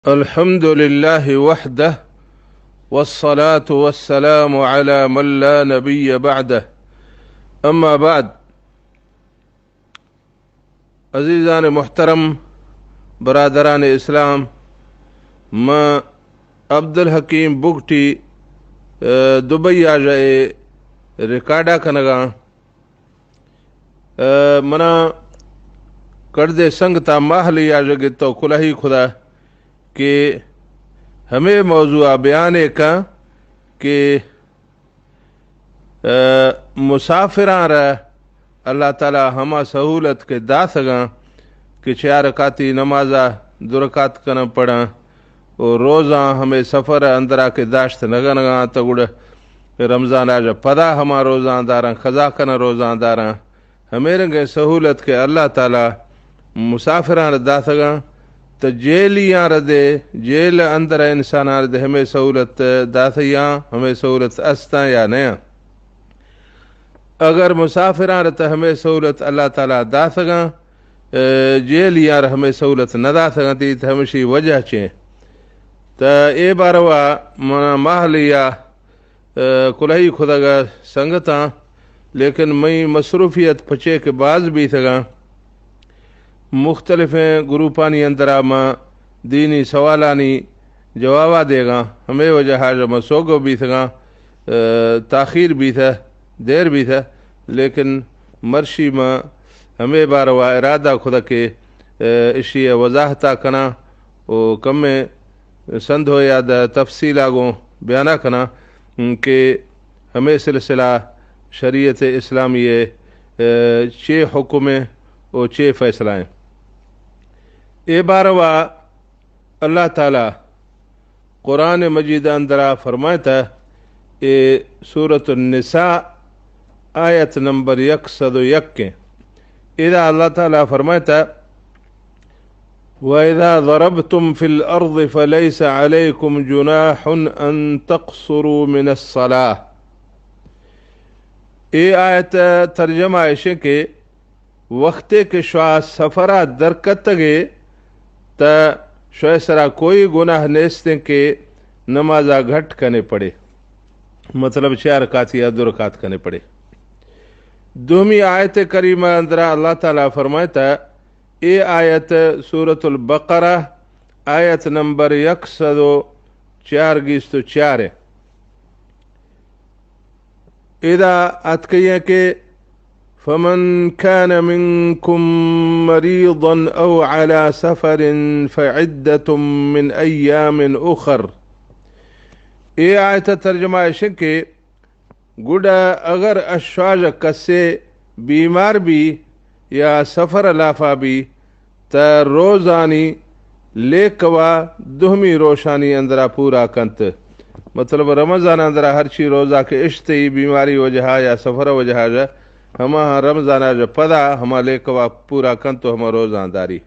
الحمد لله وحده، والصلاة والسلام على من لا نبي بعده، أما بعد. عزیزان محترم، برادران اسلام، من عبدالحکیم بگٹی، اه، دبئی آ ژہ ریکارڈا کنگاں۔ اه، منا کڑدے سنگتا ماہلی آ ژہ گتو کلہی خدا کہ ہمے موضوع بیان کن کہ، اه، مسافراں را اللہ تعالی ہما سہولت کہ داتگاں کہ چار رکاتی نمازا دو رکات کنن پڑھاں، و روزاں ہمے سفر اندرا کہ داشت نہ کنگاں، تہ گڑا رمضان آ ژہ پدا ہما روزاں داراں، قضا کنن روزاں داراں۔ ہمے رنگیں سہولت کہ اللہ تعالی مسافراں را داتگاں، تہ جیلیاں را دے، جیل اندر انساناں را دے ہمے سہولت داتیاں، ہمے سہولت استاں یا نیاں؟ اگر مسافراں را تہ ہمے سہولت اللہ تعالی داتگاں، اے، جیلیاں را ہمے سہولت نہ داتگاں، تہ ہمشی وجہ چے؟ تہ اے باروا منا ماہلیا، اے، کلہی خدگا سنگتاں، لیکن مئی مصروفیت پچے کہ باز بیتگاں، مختلفیں گروپانی اندرا ما دینی سوالانی جوابا دیگاں، ہمے وجہ آ ژہ ما سوگو بیتگاں، اے، تاخیر بیتہ، دیر بیتہ، لیکن مرشی ما ہمے باروا ارادہ کھدا کہ، اے، اشی وضاحتا کناں و کمیں سندھو یا دہ تفصیلا گوں بیانا کناں کہ ہمے سلسلہ شریعت اسلامی، اے، چے حکم ایں و چے فیصلہ ایں۔ اے باروا اللہ تعالی قرآن مجید اندرا فرمائتا، اے سورۃ النساء آیت نمبر یک سد و یک ایں۔ ادا اللہ تعالی فرمائتا، وَإِذَا ضَرَبْتُمْ فِي الْأَرْضِ فَلَيْسَ عَلَيْكُمْ جُنَاحٌ أَن تَقْصُرُوا مِنَ الصَّلَاةِ۔ اے آیت ترجمہ ایشیں کہ وختے کہ شوا سفرا درکتگے، تہ شوئے سرا کوئی گناہ نیستیں کہ نمازا گھٹ کنے پڑے، مطلب چار رکعت یا دو رکعت کنے پڑے۔ دومی آیت کریمہ اندرا اللہ تعالی فرمائتا، اے آیت سورۃ البقرہ، آیت نمبر یک سد و چار گیست و چار ایں۔ ادا آتکئی ایں کہ فَمَنْ كَانَ مِنْكُمْ مَرِيضًا أَوْ عَلَى سَفَرٍ فَعِدَّةٌ مِنْ أَيَّامٍ أُخَرَ۔ اے آیت ترجمہ ایشیں کہ گڑا اگر اشوا ژہ کسے بیمار بی یا سفر لافا بی، تہ روزانی لیکوا دومی روشانی اندرا پورا کنت۔ مطلب رمضان اندرا ہرچی روزا کہ اشتی بیماری وجہا یا سفر وجہا ژہ، ہما رمضانا ژہ پدا ہما لیکوا پورا کنت و ہما روزاں داری۔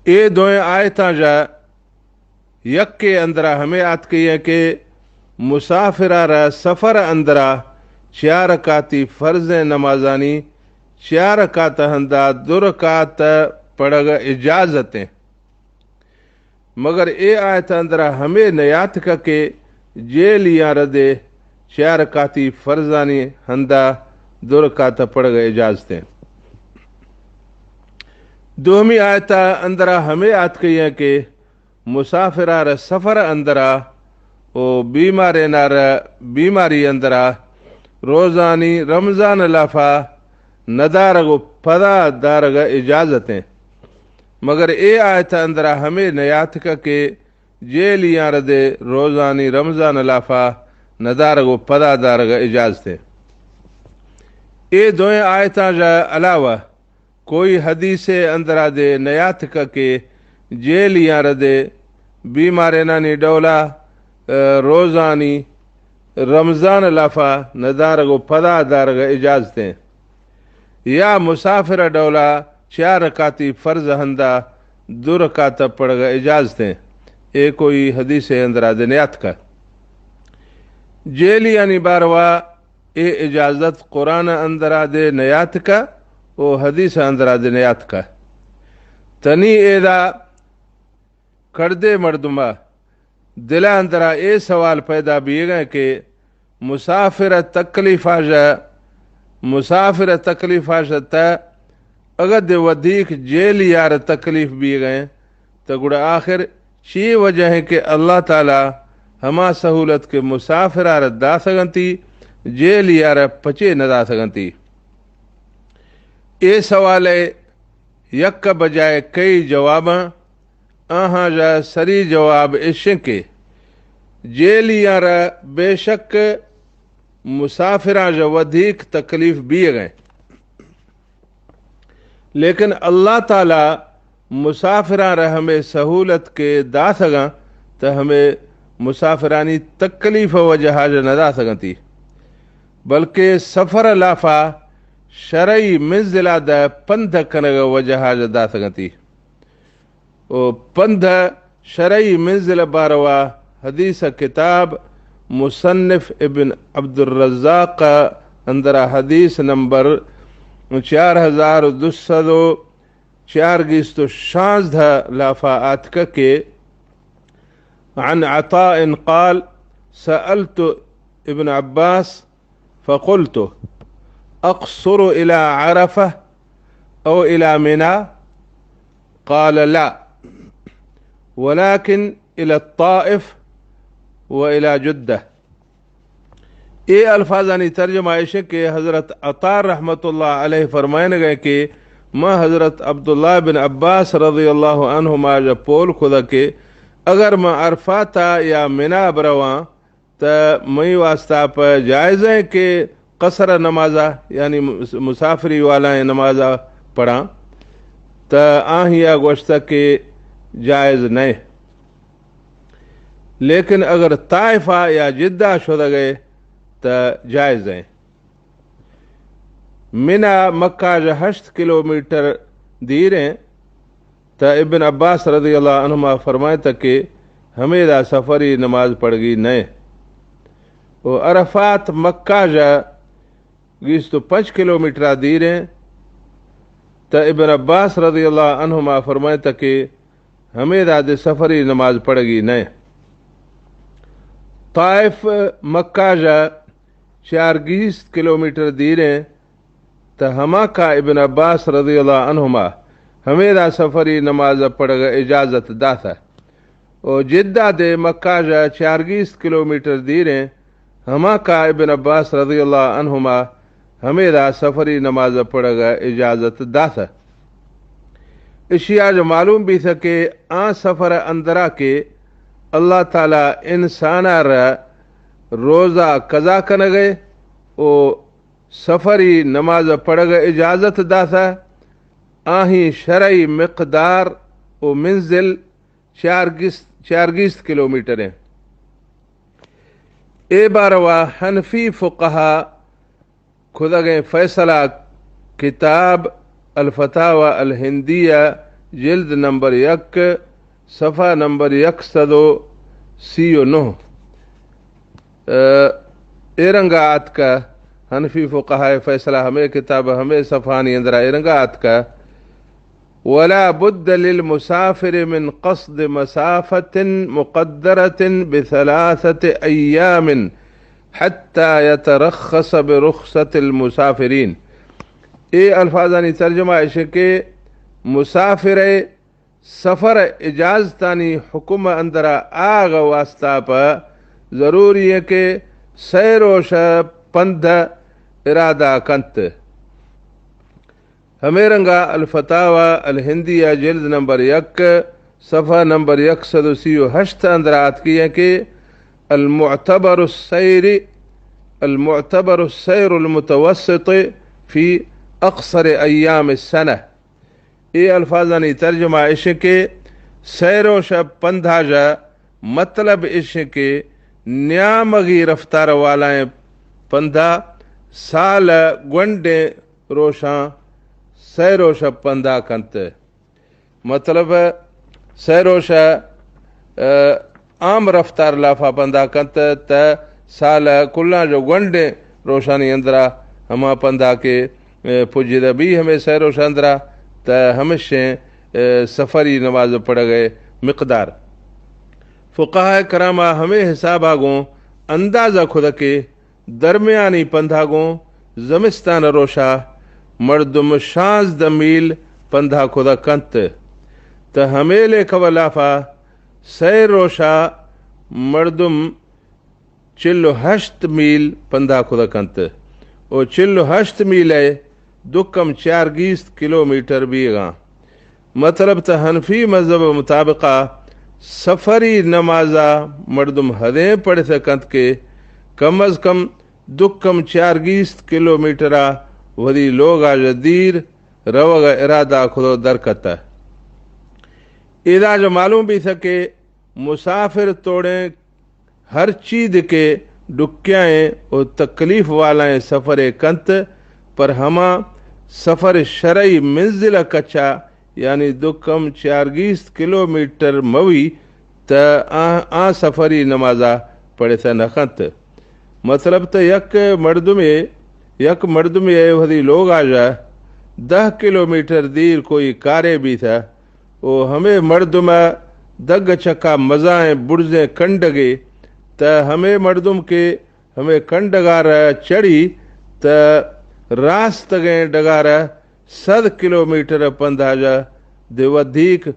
اے دوئیں آیتاں ژہ یکے اندرا ہمے آتکئی ایں کہ مسافرا را سفر اندرا چار رکعتی فرضیں نمازانی چار رکعت ہندا دو رکعت پڑھگ اجازت ایں۔ مگر اے آیت اندرا ہمے نیاتکہ کہ جیلیاں ردے چار رکعتی فرضانی ہندا دو رکعت پڑھگ اجازت ایں۔ دومی آیت اندرا ہمے آتکئی ایں کہ مسافرا را سفر اندرا و بیمارینا را بیماری اندرا روزانی رمضان لافا ندارگ و پدا دارگ اجازت ایں۔ مگر اے آیت اندرا ہمے نیاتکہ کہ جیلیاں ردے روزانی رمضان لافا ندارگ و پدا دارگ اجازت ایں۔ اے دوئیں آیتاں ژہ علاوہ کوئی حدیثے اندرا دے نیاتکہ کہ جیلیاں ردے بیمارینانی ڈولا، اے، روزانی رمضان لافا ندارگ و پدا دارگ اجازت ایں۔ یا مسافر ڈولا چار رکعتی فرض ہندا دو رکعت پڑھگ اجازت ایں۔ اے کوئی حدیثے اندرا دے نیاتکہ۔ جیلیانی باروا اے اجازت قرآن اندرا دے نیاتکہ و حدیث اندرا دے نیاتکہ۔ تنی ایدا کڑدے مردم ء دل ء اندرا اے سوال پیدا بیگ ء کہ مسافر ء تکلیف ء ژہ، مسافر ء تکلیف ء ژہ تہ اگد ودیک جیلی ء را تکلیف بیگ ء، تہ گڑا آخر چی وجہ ء کہ اللہ تعالی ہما سہولت کہ مسافر ء را داتگ انتی، جیلی ء را پچے نہ داتگ انتی؟ اے سوال ء یک بجائے کئی جواباں، آہاں ژہ سری جواب اش انت کہ جیلیاں را بے شک مسافراں ژہ ودیک تکلیف بیگ ء، لیکن اللہ تعالی مسافراں را ہمے سہولت کہ داتگاں، تہ ہمے مسافرانی تکلیف وجہ ء ژہ نہ داتگنتی، بلکہ سفر لافا شرعی منزلہ دہ پندھ کنگ وجہ ء ژہ داتگنتی۔ و پندھ شرعی منزل باروا حدیث کتاب مصنف ابن عبدالرزاق اندرا حدیث نمبر چار ہزار دو سد و چار گیست و شانزدہ لافا آتکہ کہ عن عطاء قال سألت ابن عباس فقلت أقصر إلى عرفة أو إلى منى؟ قال لا، ولكن إلى الطائف وإلى جدة۔ اے الفاظانی ترجمہ ایش کہ حضرت عطا رحمت اللہ علیہ فرمائنگ ء کہ ما حضرت عبداللہ بن عباس رضی اللہ عنہما ژہ پول کھدا کہ اگر ما عرفاتا یا منا برواں، تہ مئی واسطہ پہ جائز ایں کہ قصر نمازا، یعنی مس-، مسافری والائیں نمازا پڑھاں؟ تہ آہیا گوشتہ کہ جائز نئے، لیکن اگر طائفہ یا جدہ شدگے تہ جائز ایں۔ منا مکہ ژہ ہشت کلومیٹر دیر ایں۔ تہ ابن عباس رضی اللہ عنہما فرمائتہ کہ ہمیدا سفری نماز پڑھگی نئے۔ و عرفات مکہ ژہ گیست و پنچ کلومیٹرا دیر ایں۔ تہ ابن عباس رضی اللہ عنہما فرمائتہ کہ ہمیدا دے سفری نماز پڑھگی نئے۔ طائف مکہ ژہ چار گیست کلومیٹر دیر ایں۔ تہ ہما کا ابن عباس رضی اللہ عنہما ہمیدا سفری نماز پڑھگ اجازت داتہ۔ و جدہ دے مکہ ژہ چار گیست کلومیٹر دیر ایں، ہما کا ابن عباس رضی اللہ عنہما ہمیدا سفری نماز پڑھگ اجازت داتہ۔ اشیا ژہ معلوم بیتہ کہ آ سفر اندرا کہ اللہ تعالی انسانا را روزہ قضا کنگے و سفری نماز پڑھگ اجازت داتہ، آہی شرعی مقدار و منزل چار گیست، چار گیست کلومیٹر ایں۔ اے باروا حنفی فقہا کھدگیں فیصلہ کتاب الفتاوی الہندیہ جلد نمبر یک صفحہ نمبر یک سد و سی و نہ، اے رنگا آتکہ، حنفی فقہائے فیصلہ ہمے کتاب ہمے صفحانی اندرا اے رنگا آتکہ، ولا بد للمسافر من قصد مسافة مقدرة بثلاثة أيام حتى يترخص برخصة المسافرين۔ اے الفاظانی ترجمہ ایش کہ مسافر سفر اجازتانی حکم اندرا آغ واسطہ پہ ضروری ہے کہ سہ روش پندھ ارادہ کنت۔ ہمے رنگا الفتاوی الہندیہ جلد نمبر یک صفحہ نمبر یک سد و سی و ہشت اندرا آتکی ہے کہ المعتبر السیر، المعتبر السیر المتوسط فی اقصر ایام السنہ۔ اے الفاظانی ترجمہ ایش کہ سہ روش پندھا ژہ مطلب ایش کہ نیامگی رفتار والائیں پندھا سال گونڈیں روشاں سہ روش پندھا کنت۔ مطلب سہ روش، اے، عام رفتار لافا پندھا کنت تہ سال کلاں جو گونڈیں روشانی اندرا ہما پندھا کہ، اے، پجدہ بی ہمے سہ روش اندرا تہ ہمشیں، اے، سفری نماز پڑھگے مقدار۔ فقہائے کرامہ ہمے حسابا گوں اندازہ کھدہ کہ درمیانی پندھا گوں زمستان روشا مردم شانزدہ میل پندھا کھدہ کنت، تہ ہمے لیکہ و لافا سئے روشا مردم چل و ہشت میل پندھا کھدہ کنت و چل و ہشت میل ء دکم چیار گیست کلومیٹر بیگاں۔ مطلب تہ حنفی مذہب مطابقا سفری نمازا مردم ہدیں پڑھتہ کنت کہ کم از کم دکم چیار گیست کلومیٹرا وثی لوگا ژہ دیر روگا ارادہ کھدو درکتہ۔ ایدا ژہ معلوم بیثہ کہ مسافر توڑیں ہرچی دکہ ڈکیائیں و تکلیف والائیں سفرے کنت، پر ہما سفر شرعی منزل کچا، یعنی دکم چیار گیست کلومیٹر موی، تہ آ، آ سفری نمازا پڑھتہ نہ کنت۔ مطلب تہ یک مردمے، یک مردمے وثی لوگا ژہ دہ کلومیٹر دیر کوئی کارے بیثہ، و ہمے مردم ء دگ چکا مزائیں بڑزیں کنڈگے، تہ ہمے مردم کہ ہمے کنڈگار ء چڑی، تہ راستگیں ڈگار ء سد کلومیٹر ء پندھا ژہ دے ودھیک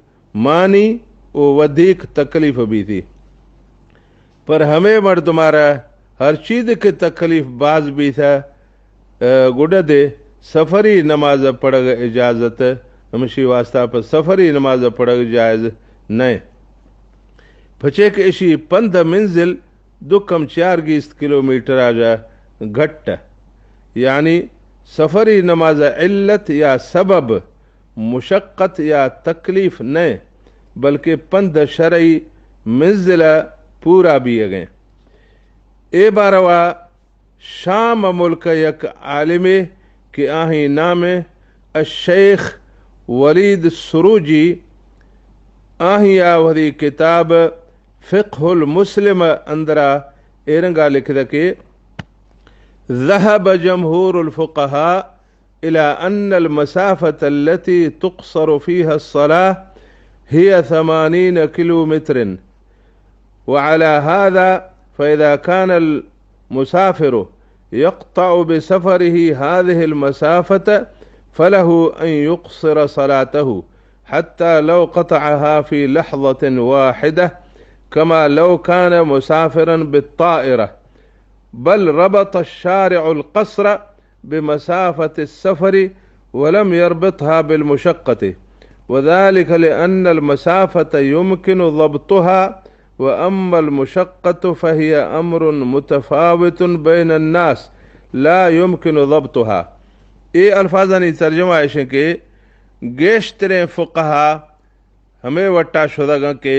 مانی و ودھیک تکلیف بیثی۔ پر ہمے مردمارا ہرچی دکہ تکلیف باز بیثہ، ء گڈا دے سفری نماز پڑھگ اجازت، ہمشی واسطہ پہ سفری نماز پڑھگ جائز نئے۔ پچے کہ اشی پندھ منزل دکم چیار گیست کلومیٹر آ ژہ گھٹ، یعنی سفری نماز علت یا سبب مشقت یا تکلیف نئے، بلکہ پندھ شرعی منزل پورا بیگیں۔ اے باروا شام ملک یک عالمے کہ آہی نام الشیخ ولید سروجی، آہی آ وثی کتاب فقہ المسلم اندرا اے رنگا لکھدہ کہ ذهب جمهور الفقهاء إلى أن المسافة التي تقصر فيها الصلاة هي ثمانين كيلومتر، وعلى هذا فإذا كان المسافر يقطع بسفره هذه المسافة فله أن يقصر صلاته حتى لو قطعها في لحظة واحدة، كما لو كان مسافرا بالطائرة، بل ربط الشارع القصر بمسافة السفر ولم يربطها بالمشقة، وذلك لأن المسافة يمكن ضبطها، وأما المشقة فهي أمر متفاوت بين الناس لا يمكن ضبطها۔ اے الفاظانی ترجمہ ایشیں کہ گیشتریں فقہا ہمے وٹا شدگاں کہ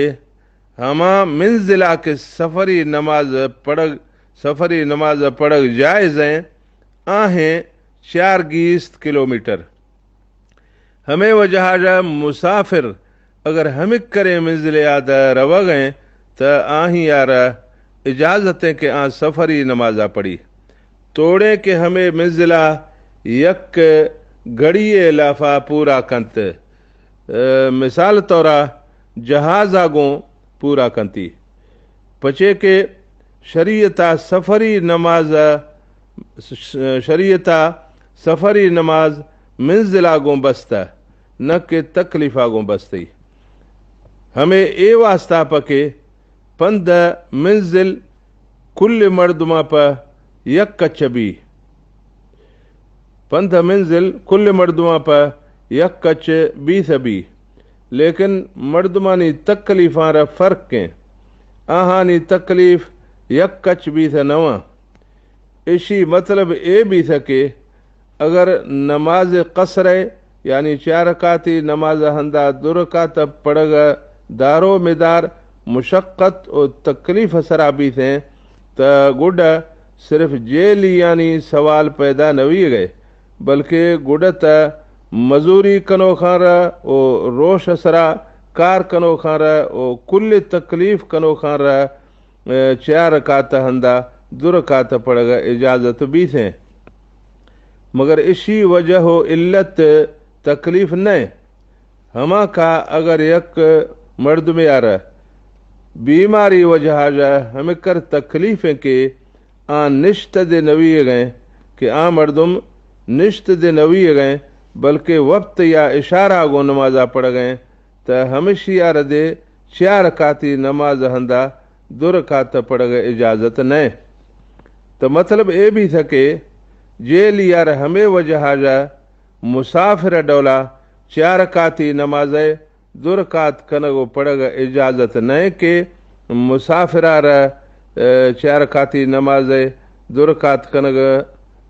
ہما منزلا کہ سفری نماز پڑھگ، سفری نماز پڑھگ جائز ایں، آہیں چیار گیست کلومیٹر۔ ہمے وجہا ژہ مسافر اگر ہمکریں منزلے آ دہ روگ ایں، تہ آہی آرا اجازت ایں کہ آ سفری نمازا پڑھی۔ توڑیں کہ ہمے منزلا یک گھڑی ء لافا پورا کنت۔ ء مثال طورا جہازا گوں پورا کنتی۔ پچے کہ شریعتا سفری نماز، شریعتا سفری نماز منزلا گوں بستہ، نہ کہ تکلیفا گوں بستئی۔ ہمے اے واسطہ پکے پندہ منزل کل مردماں پہ یک کچ بی۔ پندہ منزل کل مردماں پہ یک کچ بیث بی، لیکن مردمانی تکلیفاں را فرق ایں۔ آہانی تکلیف یک کچ بیث نواں۔ اشی مطلب اے بیث کہ اگر نماز قصر ء، یعنی چار رکعتی نماز ء ہندا دو رکعت پڑھگ ء دارو مدار مشقت و تکلیف سرا بیثیں، تہ گڈا صرف جیلی یعنی سوال پیدا نویگ ء، بلکہ گڈا تہ مزوری کنوخاں را و روش سرا کار کنوخاں را و کل تکلیف کنوخاں را چار رکعت ہندا دو رکعت پڑھگ اجازت بیثیں۔ مگر اشی وجہ و علت تکلیف نئے۔ ہما کا اگر یک مردمے آرا بیماری وجہا جا ہمکر تکلیفیں کہ آ نشت دے نویگیں، کہ آ مردم نشت دے نویگیں، بلکہ وپت یا اشارہ گوں نمازا پڑھگیں، تہ ہمشی آرا دے چیار رکاتی نماز ہندا دو رکات پڑھگ اجازت نئے۔ تہ مطلب اے بیثہ کہ جیلی آرا ہمے وجہا جا مسافر ڈولا چیار رکاتی نمازے دو رکات کنگ و پڑھگ اجازت نئے کہ مسافرا را، اے، چیار رکاتی نمازے دو رکات کنگ،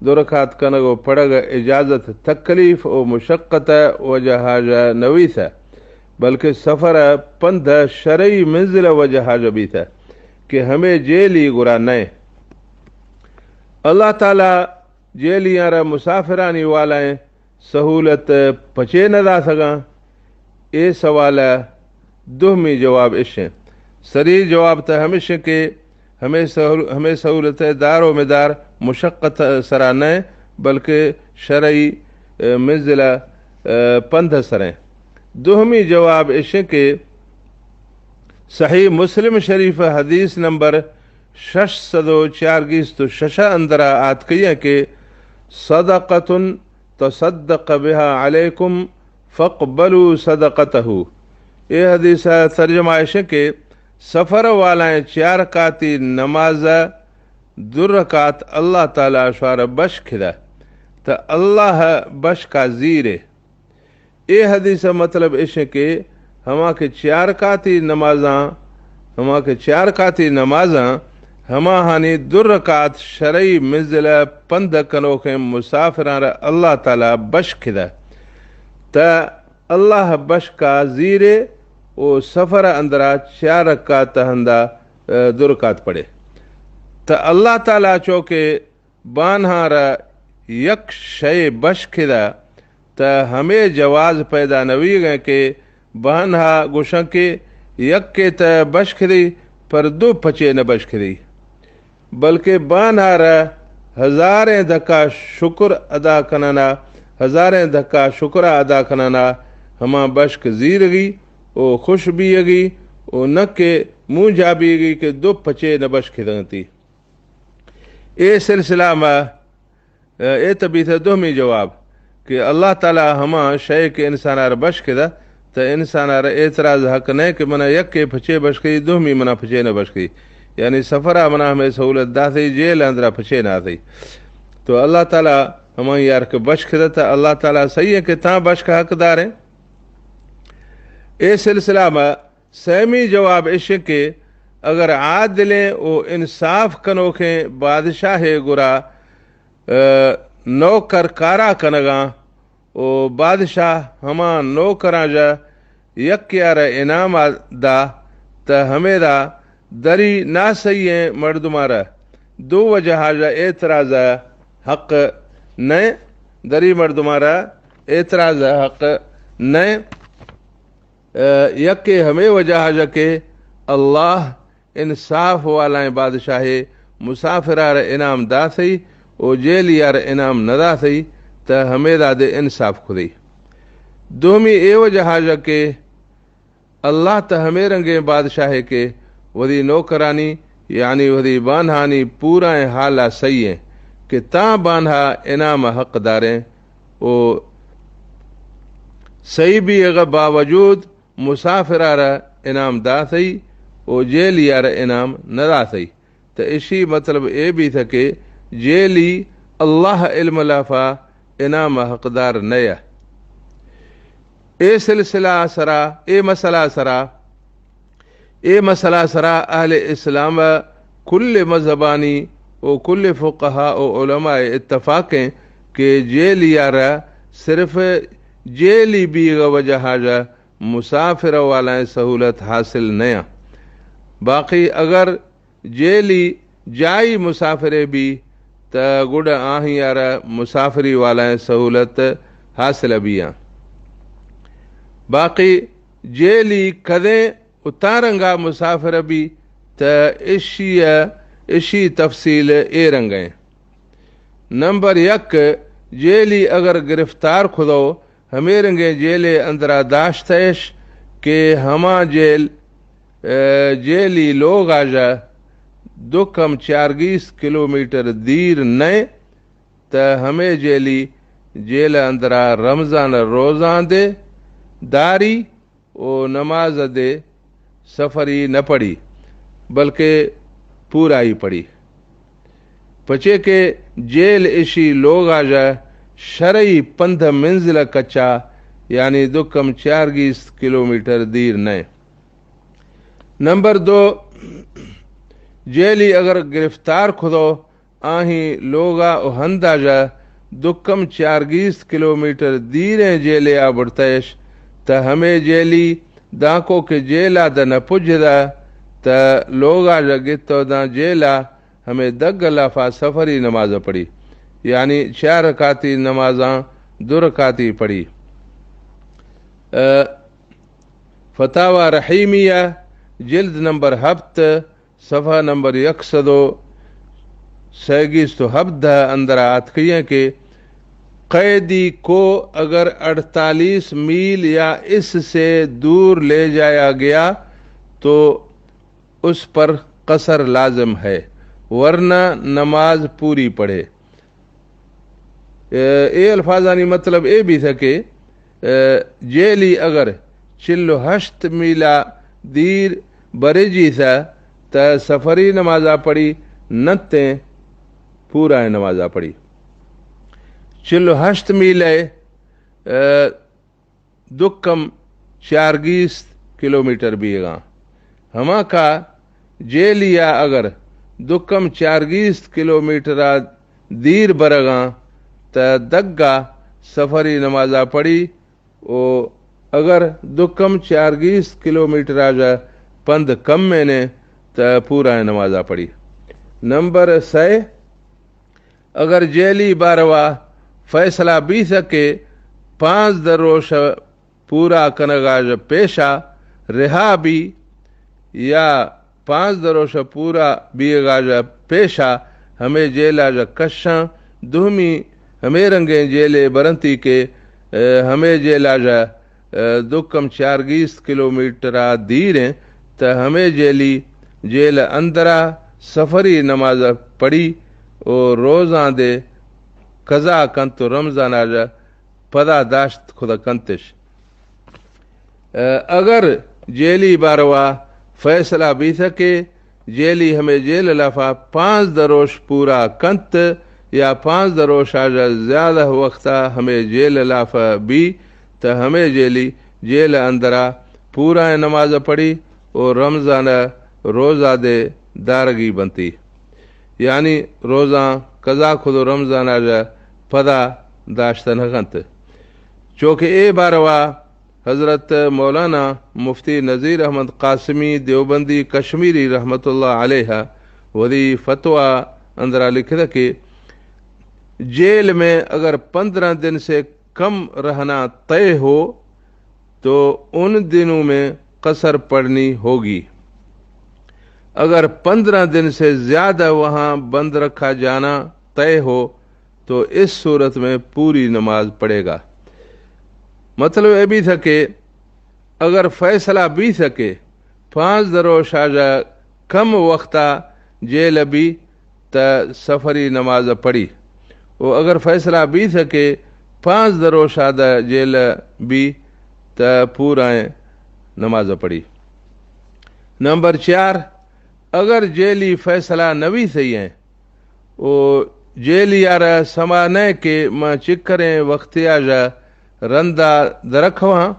دو رکات کنگ و پڑھگ اجازت تکلیف و مشقت وجہا جا نویثہ، بلکہ سفر پندھ شرعی منزل وجہا جا بیثہ کہ ہمے جیلی گرا نئے۔ اللہ تعالی جیلیاں را مسافرانی والائیں سہولت پچے نہ داثگاں؟ اے سوال ء دوہمی جواب اش انت۔ سری جواب تہ ہمش انت کہ ہمے سہول-، ہمے سہولت ء دار و مدار مشقت سرا نہ انت، بلکہ شرعی، ء، منزل ء، ء، پندھ سر انت۔ دوہمی جواب اش انت کہ صحیح مسلم شریف حدیث نمبر شش سد و چار گیست و شش اندرا آتکیاں کہ صدقۃ تصدق بها علیکم فاقبلوا صدقته۔ اے حدیث ء ترجمہ اش کہ سفر والائیں چیار رکاتی نماز ء دو رکات اللہ تعالی شوار بشک دا، تہ اللہ بشکا زیرے۔ اے حدیث ء مطلب اش کہ ہما کہ چیار رکاتی نمازاں، ہما کہ چیار رکاتی نمازاں، ہماہانی دو رکات شرعی منزل ء پندھ کنوکیں مسافراں را اللہ تعالی بشک دا، تہ اللہ بشکا زیرے و سفر اندرا چیار رکات ہندا، ء، دو رکات پڑھے۔ تہ اللہ تعالی چو کہ بانہاں را یک شئے بشک دا، تہ ہمے جواز پیدا نویگیں کہ بانہا گوشاں کہ یکے تہ بشک دی، پر دو پچے نہ بشک دی، بلکہ بانہا را ہزاریں دھکا شکر ادا کنانا، ہزاریں دھکا شکرا ادا کنانا ہما بشک زیرگی و خوش بیگی و نہ کہ مونجا بیگی کہ دو پچے نہ بشک دنتی۔ اے سلسلہ ما، اے تہ بیثہ دوہمی جواب کہ اللہ تعالی ہما شئے کہ انسان آر بشک دا، تہ انسان آر اعتراض حق نئے کہ منا یکے پچے بشکی، دوہمی منا پچے نہ بشکی۔ یعنی سفرا منا ہمے سہولت داثی، جیل اندرا پچے نہ آثی۔ تو اللہ تعالی ہمائی آر کہ بشک دا، تہ اللہ تعالی صحیح ہے کہ تاں بشک حق داریں۔ اے سلسلہ ما سیمی جواب اش کہ اگر عادلیں و انصاف کنوکیں بادشاہے گرا، ء، نوکر کارا کنگاں و بادشاہ ہما نوکراں جا یکے آرا انعام دا، تہ ہمیدا دری ناسہییں مردمارا دو وجہا جا اعتراض حق نئے، دری مردمارا اعتراض حق نئے۔ ء، یکے ہمے وجہ ء کہ اللہ انصاف والائیں بادشاہے، مسافر آر انعام داثی و جیلی آر انعام نہ داثی، تہ ہمیدا دے انصاف کھدی۔ دومی اے وجہ ء کہ اللہ تہ ہمے رنگیں بادشاہے کہ وثی نوکرانی، یعنی وثی بانہانی پورائیں حالا سہی ایں کہ تاں بانہا انعام حق داریں و سہی بیغ باوجود مسافر آرا انعام داثی و جیلی آرا انعام نہ داثی۔ تہ اشی مطلب اے بیثہ کہ جیلی اللہ علم لافا انعام حقدار نیا۔ اے سلسلہ سرا، اے مسئلہ سرا، اے مسئلہ سرا اہل اسلام کل مذہبانی و کل فقہا و علماء اتفاق ہیں کہ جیلی آرا صرف جیلی بیغ وجہ حاجہ مسافر والائیں سہولت حاصل نیا۔ باقی اگر جیلی جائی مسافرے بی، تہ گڈ آہی آرا مسافری والائیں سہولت حاصل بیاں۔ باقی جیلی کدیں و تارنگا مسافر بی، تہ اشی، اشی تفصیل اے رنگیں۔ نمبر یک، جیلی اگر گرفتار کھدو، ہمے رنگیں جیلے اندرا داشتئش، کہ ہما جیل، اے، جیلی لوغا ژہ دو کم چارگیست کلومیٹر دیر نئے، تہ ہمے جیلی جیل اندرا رمضان روزاں دے داری و نماز دے سفری نہ پڑی، بلکہ پورائی پڑی۔ پچے کہ جیل اشی لوغا ژہ شرعی پندھ منزل کچا، یعنی دو کم چارگیست کلومیٹر دیر نئے۔ نمبر دو، جیلی اگر گرفتار کھدو آہیں لوغا و ہندا ژہ دو کم چارگیست کلومیٹر دیریں جیلے آ بڑتئیش، تہ ہمے جیلی دانکو کہ جیلا دہ نہ پجھدا، تہ لوغا ژہ گتو داں جیلا ہمے دگ لافا سفری نماز پڑی، یعنی چار رکاتی نمازاں دو رکاتی پڑی۔ اے، فتاوی رحیمیہ، جلد نمبر ہپت، صفحہ نمبر یک سد و سیگیست و ہبدہ اندرا آتکیاں کہ قیدی کو اگر اڑتالیس میل یا اس سے دور لے جایا گیا تو اس پر قصر لازم ہے، ورنہ نماز پوری پڑھے۔ اے، اے الفاظانی مطلب اے بیثہ کہ، اے، جیلی اگر چل و ہشت میلہ دیر برجیثہ تہ سفری نمازا پڑی، نتیں پورائیں نمازا پڑی۔ چل و ہشت میلہ، اے، دکم چارگیست کلومیٹر بیگاں۔ ہما کا جیلیا اگر دکم چارگیست کلومیٹرا دیر برگاں، تہ دگا سفری نمازا پڑی، و اگر دکم چارگیست کلومیٹرا ژہ پند کم مینے، تہ پورائیں نمازا پڑی۔ نمبر سئے، اگر جیلی باروا فیصلہ بیثہ کہ پانزدہ روش پورا کنگا ژہ پیشا رہا بی، یا پانزدہ روش پورا بیگا ژہ پیشا ہمے جیلا ژہ کشاں، دومی ہمے رنگیں جیلے برنتی کہ، اے، ہمے جیلا ژہ، اے، دکم چارگیست کلومیٹرا دیریں، تہ ہمے جیلی جیل اندرا سفری نماز پڑی و روزاں دے قضا کنت و رمضانا ژہ پدا داشت کھدہ کنتش۔ اگر جیلی باروا فیصلہ بیثہ کہ جیلی ہمے جیل لافا پانزدہ روش پورا کنت یا پانزدہ روشا ژہ زیادہ وختا ہمے جیل لافا بی، تہ ہمے جیلی جیل اندرا پورائیں نماز پڑی و رمضان روزہ دے دارگی بنتی، یعنی روزاں قضا کھدو رمضانا ژہ پدا داشتہ نہ کنت۔ چوکہ اے باروا حضرت مولانا مفتی نذیر احمد قاسمی دیوبندی کشمیری رحمت اللہ علیہ وثی فتویٰ اندرا لکھتہ کہ جیل میں اگر پندرہ دن سے کم رہنا طے ہو تو ان دنوں میں قصر پڑھنی ہوگی۔ اگر پندرہ دن سے زیادہ وہاں بند رکھا جانا طے ہو تو اس صورت میں پوری نماز پڑھے گا۔ مطلب اے بیثہ کہ اگر فیصلہ بیثہ کہ پانزدہ روشا ژہ کم وختا جیل بی تہ سفری نماز پڑھی، و اگر فیصلہ بیثہ کہ پانزدہ روشا دہ جیل بی تہ پورائیں نماز پڑھی۔ نمبر چار، اگر جیلی فیصلہ نہ بیثہ ایں، و جیلی آرا سما نئے کہ من چکریں وختے آ ژہ رندا درکھواں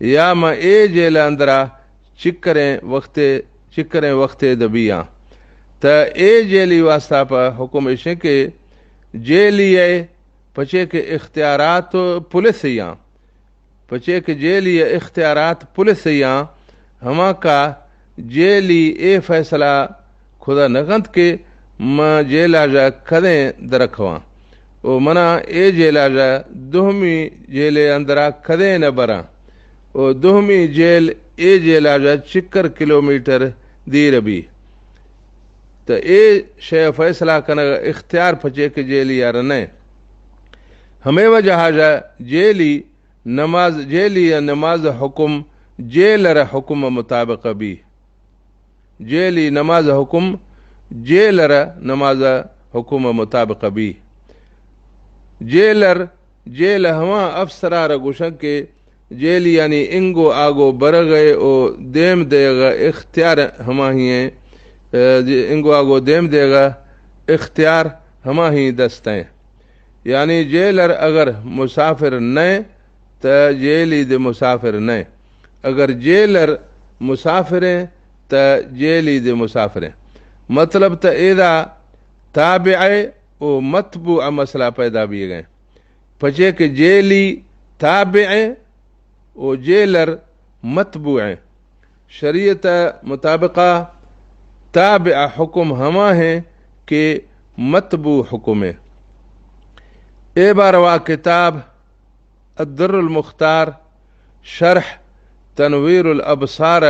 یا من اے جیل اندرا چکریں وختے، چکریں وختے دبیاں۔ تہ اے جیلی واسطہ پہ حکم اشیں کہ جیلی اے پچے کہ اختیارات پولیس یاں۔ پچے کہ جیلی اختیارات پولیس یاں، ہما کا جیلی اے فیصلہ کھدا نہ کنت کہ من جیلا ژہ کدیں درکھواں و منا اے جیلا ژہ دوہمی جیلے اندرا کدیں نہ براں و دوہمی جیل اے جیلا ژہ چکر کلومیٹر دیر بی۔ تہ اے شے فیصلہ کنگ اختیار پچے کہ جیلی آرا نئے۔ ہمے وجہ ژہ جیلی نماز، جیلی نماز حکم جیلر حکم مطابق بی۔ جیلی نماز حکم جیلر نماز حکم مطابق بی۔ جیلر، جیل ہما افسرار گوشن کہ جیلیانی انگو آگو برغ ء و دیم دیغ ء اختیار ہما ہی ہیں، ء، جی، انگو آگو دیم دیغ ء اختیار ہما ہی دست ہیں۔ یعنی جیلر اگر مسافر نئے، تہ جیلی دے مسافر نئے۔ اگر جیلر مسافریں، تہ جیلی دے مسافریں۔ مطلب تہ ایدا تابع و متبوع مسئلہ پیدا بیگئے۔ پچے کہ جیلی تابع و جیلر متبوع۔ شریعت مطابقہ تابع حکم ہما ہیں کہ متبوع حکم ہیں۔ اے باروا کتاب الدر المختار، شرح تنویر الابصار،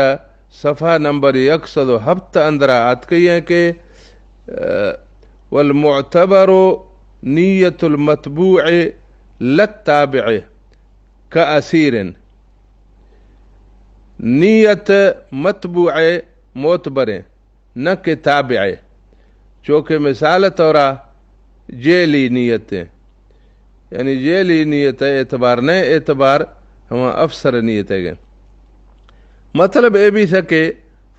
صفحہ نمبر یک سد و ہپت اندرا آتکئی ہیں کہ، ء، والمعتبر نیت المتبوع للتابع کاسیر۔ نیت متبوع معتبریں، نہ کہ تابع۔ چونکہ مثال طورا جیلی نیت ہے، یعنی جیلی نیت ہے، اعتبار نہ، اعتبار ہما افسر نیت ہے گئے۔ مطلب اے بھی سکے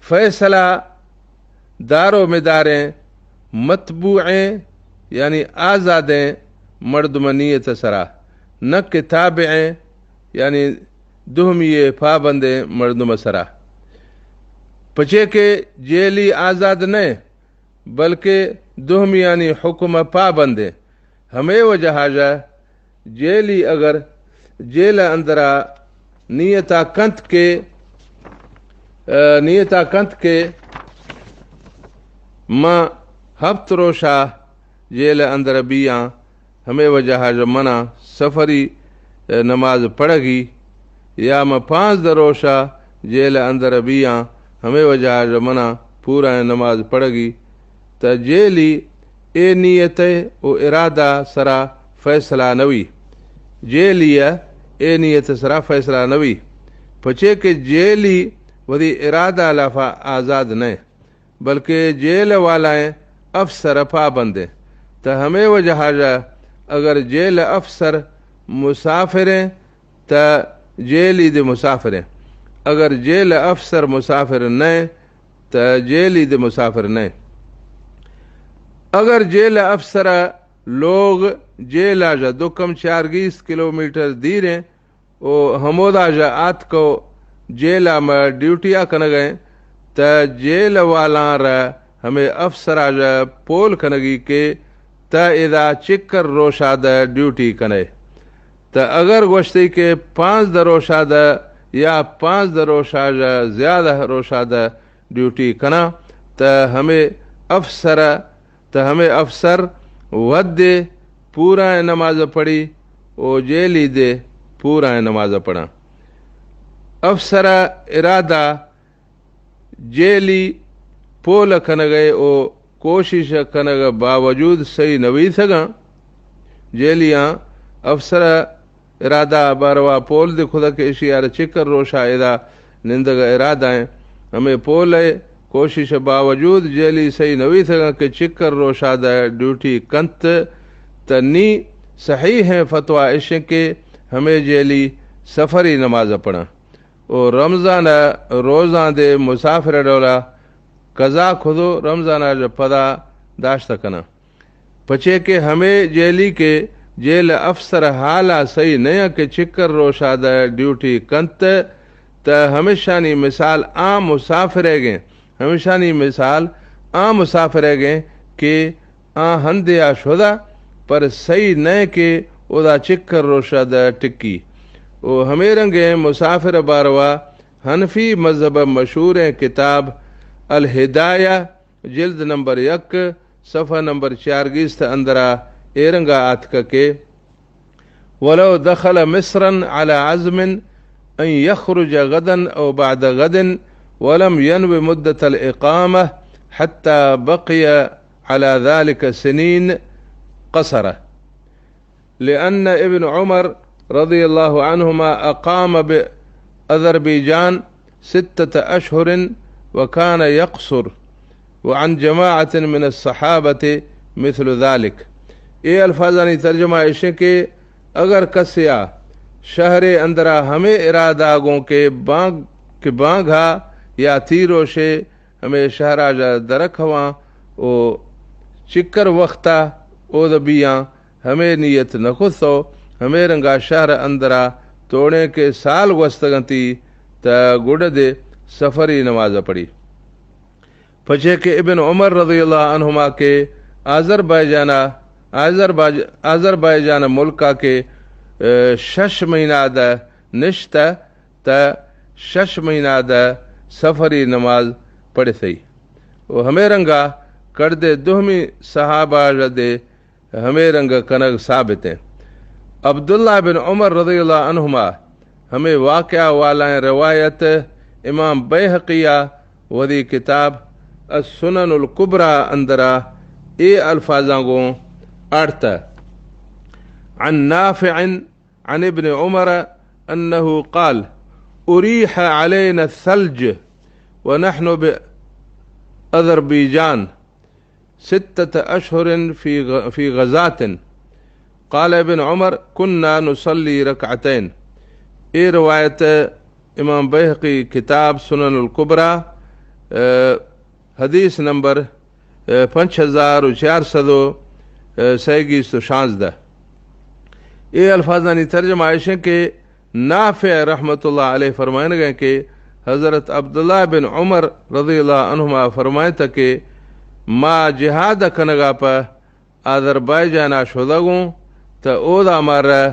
فیصلہ دار و مداریں متبوعیں، یعنی آزادیں مردم نیت سرا، نہ کہ تابعیں، یعنی دومی پابندیں مردم سرا۔ پچے کہ جیلی آزاد نہ، بلکہ دومیانی حکم پابندیں۔ ہمے وجہ جا جیلی اگر جیل اندرا نیتا کنت کہ، ء، نیتا کنت کہ ما ہپت روشا جیل اندر بیاں، ہمے وجہ جا منا سفری، ء، نماز پڑھگی، یا ما پانزدہ روشا جیل اندر بیاں، ہمے وجہ جا منا پورا نماز پڑھگی۔ تہ جیلی اے نیت و ارادہ سرا فیصلہ نوی۔ جیلی اے نیت سرا فیصلہ نوی۔ پچے کہ جیلی وتی ارادہ لافا آزاد نئے، بلکہ جیل والائیں افسر پابندیں۔ تہ ہمے وجہ جا اگر جیل افسر مسافریں، تہ جیلی دے مسافریں۔ اگر جیل افسر مسافر نئے، تہ جیلی دے مسافر نئے۔ اگر جیل افسر لوگ جیلا جا دو کم چارگیست کلومیٹر دیریں و ہمودا جا آتکو جیلا ما ڈیوٹیا کنگئیں، تہ جیل والاں را ہمے افسرا جا پول کنگی کہ تہ ادا چکر روشا دہ ڈیوٹی کنے۔ تہ اگر گوشتی کہ پانزدہ روشا دہ یا پانزدہ روشا جا زیادہ روشا دہ ڈیوٹی کناں، تہ ہمے افسر، تہ ہمے افسر ودے پورائیں نماز پڑھی و جیلی دے پورائیں نماز پڑھاں۔ افسر ارادہ جیلی پول کنگئے و کوشش کنگ باوجود صحیح نویسگاں۔ جیلیاں افسر ارادہ باروا پول دے کھدا کہ اشی آر چکر روشا ادا نندگ ارادہ ہیں۔ ہمیں پول ہے کوشش باوجود جیلی صحیح نویسگاں کہ چکر روشا دا ڈیوٹی کنت، تہ نی صحیح ہیں فتویٰ اشیں کہ ہمیں جیلی سفری نماز پڑھاں۔ و رمضان ء روزاں دے مسافر ء ڈولا قضا کھدو رمضان ء پدا داشت کناں۔ پچے کہ ہمے جیلی کہ جیل افسر حالا صحیح نیا کہ چکر روشا دہ ڈیوٹی کنت، تہ ہمشانی مثال عام مسافر ء گیں، ہمشانی مثال عام مسافر ء گیں کہ آ ہندے آ شدا، پر صحیح نئے کہ اودا چکر روشا دہ ٹکی۔ و ہمے رنگیں مسافر باروا حنفی مذہب مشہوریں کتاب الہدایہ جلد نمبر یک صفحہ نمبر چارگیست اندرا اے رنگا آتکہ کہ ولو دخل مصرا على عزم أن يخرج غدا أو بعد غد ولم ينو مدة الإقامة حتى بقي على ذلك سنين قصر، لأن ابن عمر رضي الله عنهما أقام ب-، أذربيجان ستة أشهر وكان يقصر، وعن جماعة من الصحابة مثل ذلك۔ اے الفاظانی ترجمہ ایشیں کہ اگر کسیا شہر اندرا ہمے ارادہ گوں کہ بانگ، کہ بانگھا یا تیروشے ہمے شہرا جا درک ہواں و چکر وختا اود بیاں، ہمے نیت نہ کثو، ہمے رنگا شہر اندرا توڑیں کہ سال گوستگنتی، تا گڈ دے سفری نماز پڑھی۔ پچے کہ ابن عمر رضی اللہ عنہما کہ آذربائیجانا، آذربائیج-، آذربائیجان ملکا کہ، اے، شش مہینہ دا نشتہ، تا شش مہینہ دا سفری نماز پڑھثئی۔ و ہمے رنگا کڑدے دوہمی صحابہ دے ہمے رنگ کنگ ثابت ہیں۔ عبداللہ بن عمر رضی اللہ عنہما ہمے واقعہ والائیں روایت امام بیہقیہ وثی کتاب السنن الکبریٰ اندرا اے الفاظاں گوں آڑتہ۔ عن نافع عن ابن عمر أنه قال: أريح علينا الثلج ونحن بأذربيجان ستة أشهر في غ-، في غزاة. قال ابن عمر: كنا نصلي ركعتين. اے روایت امام بیہقی کتاب سنن الکبریٰ، اے، حدیث نمبر، اے، پنچ ہزار و چار سد و، اے، سئے گیست و شانزدہ۔ اے الفاظانی ترجمہ ایشیں کہ نافع رحمت اللہ علیہ فرمائنگیں کہ حضرت عبداللہ بن عمر رضی اللہ عنہما فرمائتا کہ ما جہاد کنگا پہ آذربائیجانا شدگوں، تا اودا مارا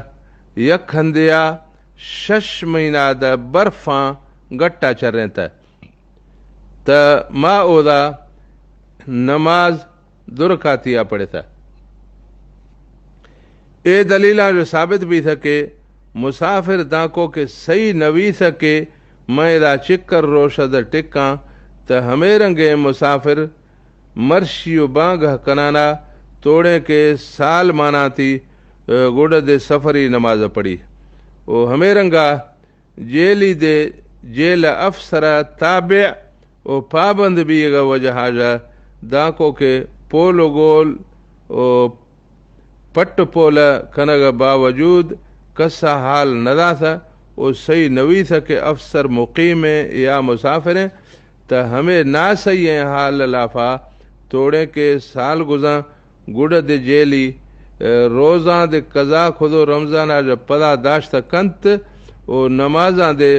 یک ہندیا شش مہینہ دا برفاں گٹا چرینتا۔ تا ما اودا نماز درکاتیا پڑھتا۔ اے دلیلاں جو ثابت بیثہ کہ مسافر دانکو کہ سہی نویثہ کہ من ادا چکر روشد ٹکاں، تا ہمے رنگیں مسافر مرشی و بانگہ کنانا توڑیں کہ سال ماناتی، اے، گڈ دے سفری نماز پڑھی۔ و ہمے رنگا جیلی دے جیل افسر تابع و پابند بیگا وجہا جا دانکو کہ پول و گول و پٹ پول کنگ باوجود کسا حال نداثہ و سہی نویثہ کہ افسر مقیم ایں یا مسافر ایں، تا ہمے ناسہی ایں حال لافا توڑیں کہ سال گزاں گڈ دے جیلی، اے، روزاں دے قضا کھدو رمضان آ جا پدا داشتہ کنت و نمازاں دے،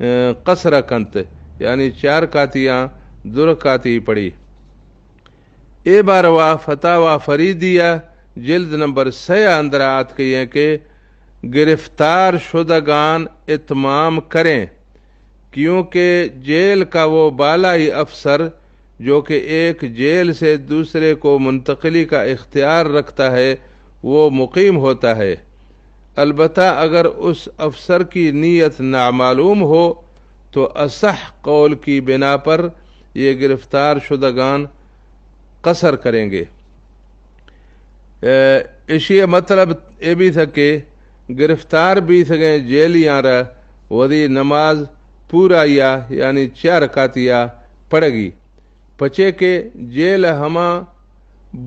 اے، قصر کنت، یعنی چار کاتیاں درکاتی پڑھی۔ اے باروا فتاوی فریدیہ جلد نمبر سئے اندرا آتکئی ہیں کہ گرفتار شدگان اتمام کریں، کیونکہ جیل کا وہ بالائی افسر جو کہ ایک جیل سے دوسرے کو منتقلی کا اختیار رکھتا ہے، وہ مقیم ہوتا ہے۔ البتہ اگر اس افسر کی نیت نامعلوم ہو تو اصح قول کی بنا پر یہ گرفتار شدگان قصر کریں گے۔ اے، اشی مطلب اے بیثہ کہ گرفتار بیثگیں جیلیاں را وثی نماز پورا یا یعنی چار رکعتیا پڑھگی۔ پچے کہ جیل ہما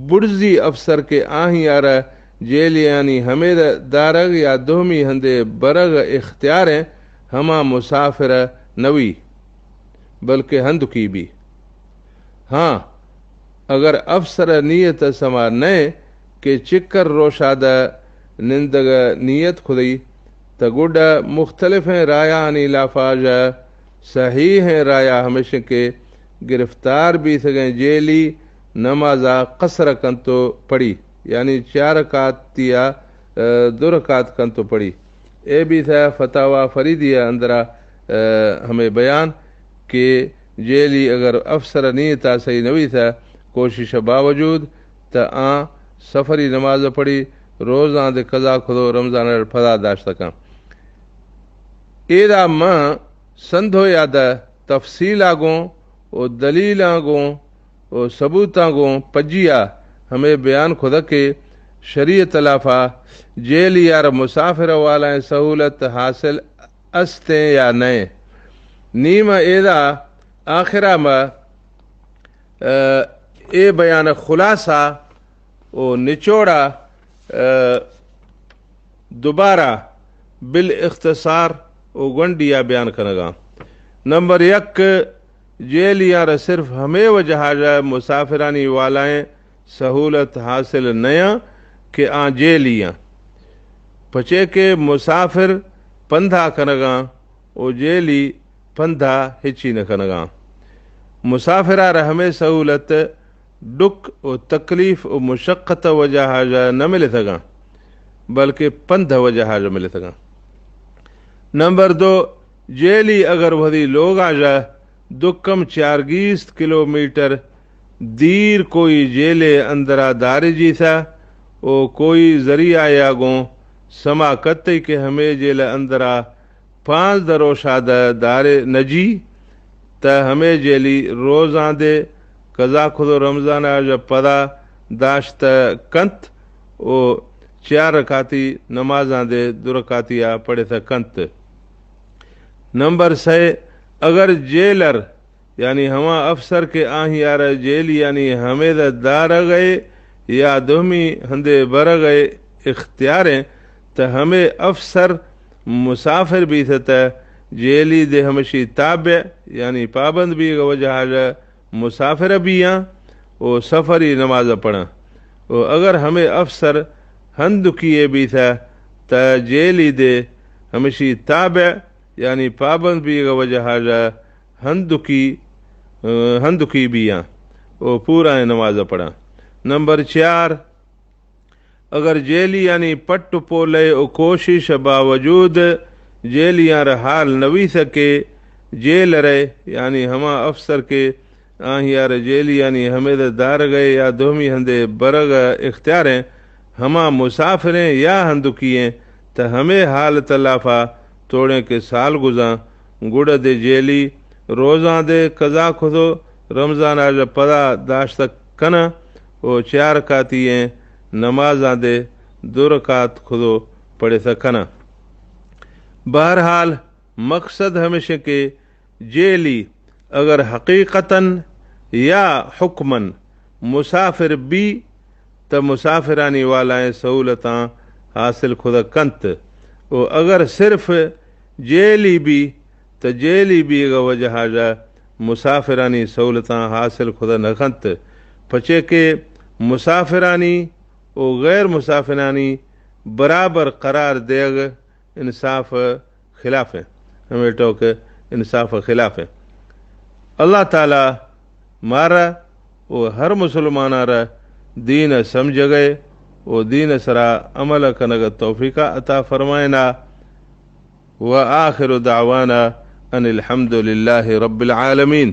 بڑزی افسر کہ آہیارا جیلیانی ہمے دارگ یا دومی ہندے برگ اختیار ہیں، ہما مسافر نوی، بلکہ ہندکی بی۔ ہاں، اگر افسر نیت سما نئے کہ چکر روشادہ نندگ نیت کھدئی، تا گڈا مختلفیں رایانی لافا جا صحیحیں رایا ہمیشیں کہ گرفتار بیثگیں جیلی نمازا قصر کنتو پڑھی، یعنی چار رکعتیا، اے، دو رکعت کنتو پڑھی۔ اے بیثہ فتاوی فریدیہ اندرا، اے، ہمے بیان کہ جیلی اگر افسر نیتا صحیح نویثہ کوشش باوجود تا آں سفری نماز پڑھی، روزاں دے قضا کھدو رمضان پدا داشتہ کن۔ ایدا من سندھو یادہ تفصیلا گوں و دلیلاں گوں و ثبوتاں گوں پجیا ہمے بیان کھدہ کہ شریعت لافا جیلیار مسافر والائیں سہولت حاصل استیں یا نئے۔ نی ما ایدا آخرا ما، اے بیان خلاصہ و نچوڑا، اے، دوبارہ بالاختصار و گونڈیا بیان کنگا۔ نمبر یک، جیلیاں را صرف ہمے وجہ آ جا مسافرانی والائیں سہولت حاصل نیاں کہ آ جیلی آں، پچے کہ مسافر پندھا کنگاں و جیلی پندھا ہچی نہ کنگاں۔ مسافرا را ہمے سہولت ڈک و تکلیف و مشقت وجہ آ جا نہ ملتگاں، بلکہ پندھ وجہ آ جا ملتگاں۔ نمبر دو، جیلی اگر وھدی لوگ آ جا دکم چارگیست کلومیٹر دیر کوئی جیلے اندرا دارے جیسا و کوئی ذریعہ یا گوں سما کتے کہ ہمے جیل اندرا پانزدہ روشا دہ دارے نجی، تہ ہمے جیلی روزاں دے قضا کھدو رمضان آ جا پدا داشت کنت و چیار رکاتی نمازاں دے دو رکاتی آ پڑھے کنت۔ نمبر سئے، اگر جیلر یعنی ہما افسر کہ آہیارا جیلی یعنی ہمیدا دارگئے یا دومی ہندے برگئے اختیاریں، تہ ہمے افسر مسافر بیثہ تہ جیلی دے ہمشی تابع یعنی پابند بیگا وجہ آ جا مسافر بیاں و سفری نماز پڑھاں۔ و اگر ہمے افسر ہندکی بیثہ تہ جیلی دے ہمشی تابع یعنی پابند بیگا وجہ آ جا ہندکی، ہندکی بیاں و پورائیں نماز پڑھاں۔ نمبر چیار، اگر جیلی یعنی پٹ و پولے و کوشش باوجود جیلیاں را حال نویثہ کہ جیلرے یعنی ہما افسر کہ آہیارا جیلی یعنی ہمیدا دارگئے یا دومی ہندے برگا اختیاریں، ہما مسافریں یا ہندکی ایں، تہ ہمے حالت لافا توڑیں کہ سال گزاں، گڑا دے جیلی روزاں دے قضا کھدو رمضان آ جا پدا داشتہ کناں و چیار رکاتی ایں نمازاں دے دو رکات کھدو پڑھتہ کناں۔ بہرحال، مقصد ہمیش ایں کہ جیلی اگر حقیقتاً یا حکماً مسافر بی، تہ مسافرانی والائیں سہولتاں حاصل کھدہ کنت، و اگر صرف جیلی بی، تہ جیلی بیگا وجہ آ جا مسافرانی سہولتاں حاصل کھدہ نہ کنت، پچے کہ مسافرانی و غیر مسافرانی برابر قرار دیگ انصاف خلاف ایں، ہمے ٹوک انصاف خلاف ایں۔ اللہ تعالی مارا و ہر مسلماناں را دین سمجھگئے و دین سرا عمل کنگ توفیق عطا فرمائینا۔ و آخر دعوانا ان الحمد للہ رب العالمین۔